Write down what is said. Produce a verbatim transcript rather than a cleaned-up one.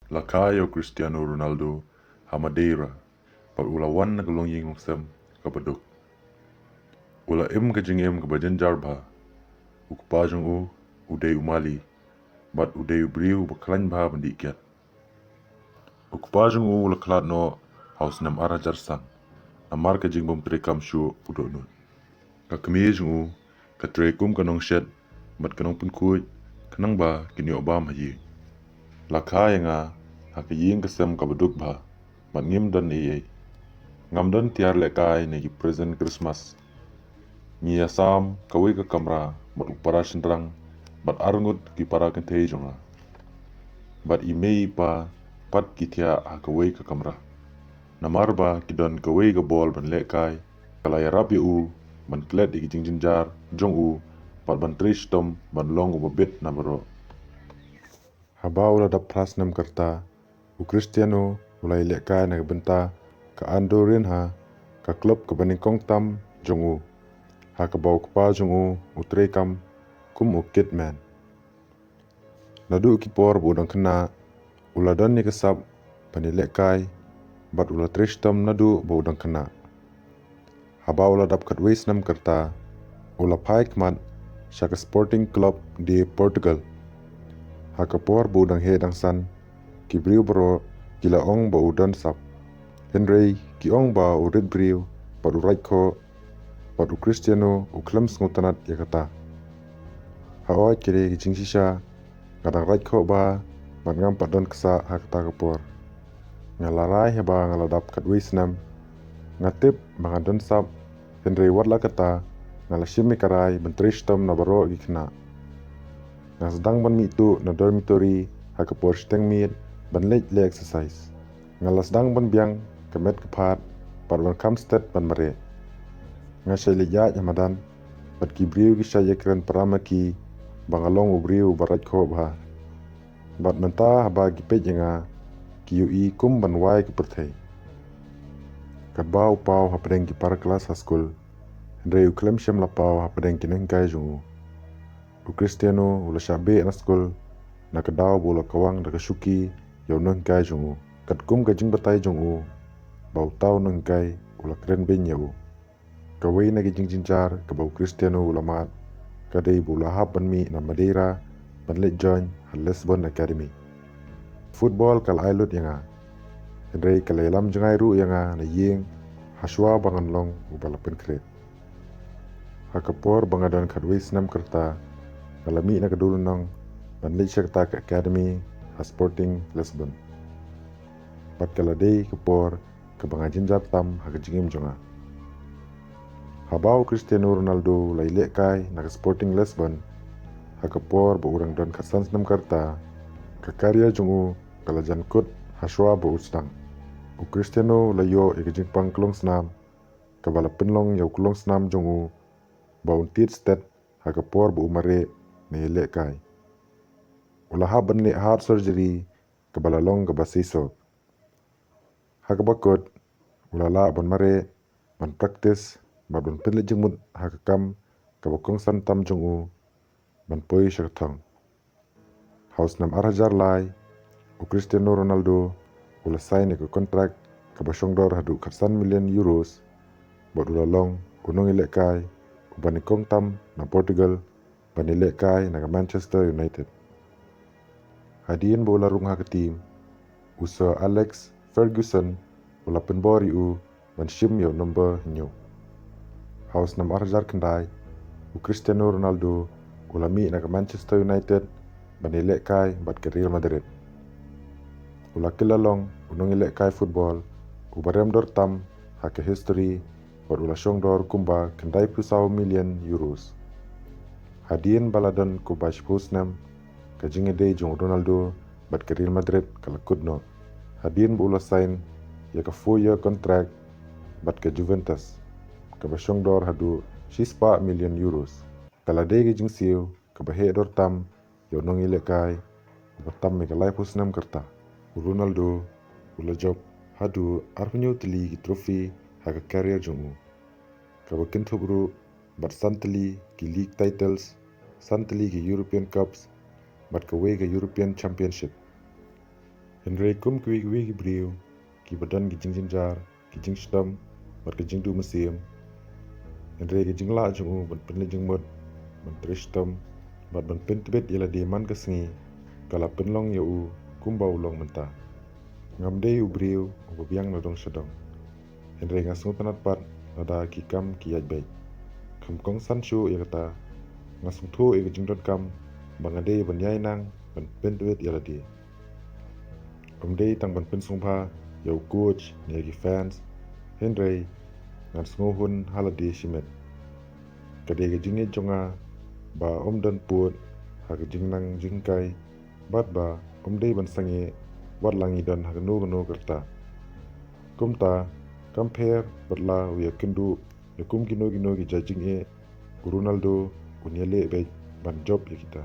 La kha ïa u Cristiano Ronaldo ha Madeira, bad u la wan na ka longïing longsem kaba duk. U la im ka jingim kaba jynjar bha. U kpa jong u, u dei u mali, bad u dei u briew ba khlaiñ bha ban dih kiad. U kpa jong u u la khlad noh ha u snem ar hajar san, namar ka jingbym treikam shuh u dohnud. Ka kmie jong u ka trei kum ka nongshet bad ka nongpynkhuid, khnang ba kin ïoh bam ha ïing. La kha ïa nga ha ka ïing ka sem kaba duk bha, bad ngim don ei ei. Ngam don tiar lehkai ne ki present Christmas. Ngi ïasam kawei ka kamra bad u para shynrang bad arngut ki para kynthei jong nga. Bad i mei i pa pat ki thiah ha kawei ka kamra, namar ba ki don kawei ka bol ban lehkai. Ka la ïarap ïa u ban klet ïa ki jingjynjar jong u, bad ban trei shitom ban long uba bit na baroh. Haba u la dap phra snem ka rta, u Cristiano u la ïalehkai na ka bynta ka Andorrina, ka klub kaba nyngkong tam jong u, ha kaba u kpa jong u u treikam kum u kitman. Naduh ki por ba u dang khynnah, u la don ïa ka sap ban ïalehkai, bad u la trei shitom naduh ba u dang khynnah. Haba u la dap khatwei snem ka rta, u la phai khmat sha ka Sporting Clube de Portugal. Ha ka por ba u dang heh dang san, ki briew baroh ki la ong ba u don sap. Hynrei ki ong ba u rit briew bad u raij khoh, bad u Cristiano u khlem sngewtynnad ïa kata. Hooid, ki dei ki jingshisha, nga dang raij khoh bha, bad ngam pat don ksah ha kata ka por. Nga la rai haba nga la dap khatwei snem. Nga tip ba nga don sap, hynrei wat la kata, nga la shim ïa ka rai ban trei shitom na baroh ki khynnah. Nga sdang ban mih tuh na dormitory ha ka por shiteng miet ban leit leh exercise. Nga la sdang ban biang ka met ka phad, bad ban kham stet ban mareh. Nga shait leit ïaid ha madan, bad ki briew ki shait ïakren para ma ki ba nga long u briew uba raij khoh bha. Bad mynta haba ki peit ïa nga, ki ïohi kum ban wai ka pyrthei. Katba u paw hapdeng ki para klas ha skul, hynrei u khlem shym la paw hapdeng ki nonghikai jong u. U Cristiano u la shah beh na skul, na ka daw ba u la kawang da ka shuki ïa u nonghikai jong u. Katkum ka jingbatai jong u, ba uta u nonghikai u la kren beiñ ïa u. Kawei na ki jingjynjar kaba u Cristiano u la mad, ka dei ba u la hap ban mih na Madeira ban leit join ha Lisbon Academy. Football ka la ai lut ïa nga, hynrei ka la ïalam jngai ruh ïa nga na ïing, hashwa ba ngan long uba la pynkhreh. Ha ka por ba nga don khatwei snem ka rta, nga la mih na ka Dulnong ban leit sha kata ka academy ha Sporting Lisbon. Bad ka la dei ka por kaba nga jynjar tam ha ka jingim jong nga. Haba u Cristiano Ronaldo u la ïalehkai na ka Sporting Lisbon, ha ka por ba u dang don khatsan snem ka rta, ka career jong u ka la jan kut hashwa ba u sdang. U Cristiano u la ïoh ïa ka jingpang klong snam kaba la pynlong ïa u klong snam jong u ba un tied stet ha ka por ba u mareh na ïalehkai. U la hap ban leh heart surgery kaba la long kaba seisoh. Ha kaba kut, u la lah ban mareh, ban practice, bad ban pynleit jingmut ha ka kam kaba kongsan tam jong u, ban poi sha ka thong. Ha u snem ar hajar lai, u Cristiano Ronaldo u la sign ïa ka contract kaba shongdor haduh khatsan million euros, bad u la long u nongïalehkai uba nyngkong tam na Portugal ban ïalehkai na ka Manchester United. Hadien ba u la rung ha ka team, u Sir Alex Ferguson u la pynbor ïa u ban shim ïa u number hynñiew. Ha u snem ar hajar khyndai, u Cristiano Ronaldo u la mih na ka Manchester United ban ïalehkai bad ka Real Madrid. U la kylla long u nongïalehkai football uba rem dor tam ha ka history, bad u la shongdor kumba khyndai phew saw million euros. Hadien ba la don kumba shiphew snem, ka jingïadei jong u Ronaldo bad ka Real Madrid ka la kut noh, hadien ba u la sign ïa ka four year contract bad ka Juventus, kaba shongdor haduh shispah million euros. Ka la dei ka jingsiew kaba heh dor tam ïa u nongïalehkai uba tam ïa ka laiphew snem ka rta. U Ronaldo u la jop haduh arphew hynñiew tylli ki trophy ha ka career jong u, kaba kynthup ruh bad san tylli ki league titles, san tylli ki European Cups, bad kawei ka European Championship. Hynrei kum kiwei kiwei ki briew kiba don ki jingjynjar, ki jingshitom bad ki jingduh mynsiem, hynrei ka jinglah jong u ban pynleit jingmut, ban trei shitom bad ban pyntbit ïa lade man ka sngi, ka la pynlong ïa u kumba u long mynta. Ngam dei u briew uba biang na dong sha dong, hynrei nga sngewtynnad pat lada ki kam ki ïaid beit. Kham kongsan shuh ïa kata, nga sngewthuh ïa ka jingdonkam ba nga dei ban ïainang ban pyntbit ïa lade. Ym dei tang ban pynsngewbha ïa u coach ne ïa ki fans, hynrei ngan sngewhun ha lade shimet. Ka dei ka jingngeit jong nga ba ym don pud ha ka jingnang jinghikai, bad ba ym dei ban sangeh wat la ngi don ha kano kano ka rta. Kumta, kam pher bad la u ïakynduh ïa kum kino kino ki jait jingeh, u Ronaldo un ïaleh beit ban jop ïa kita.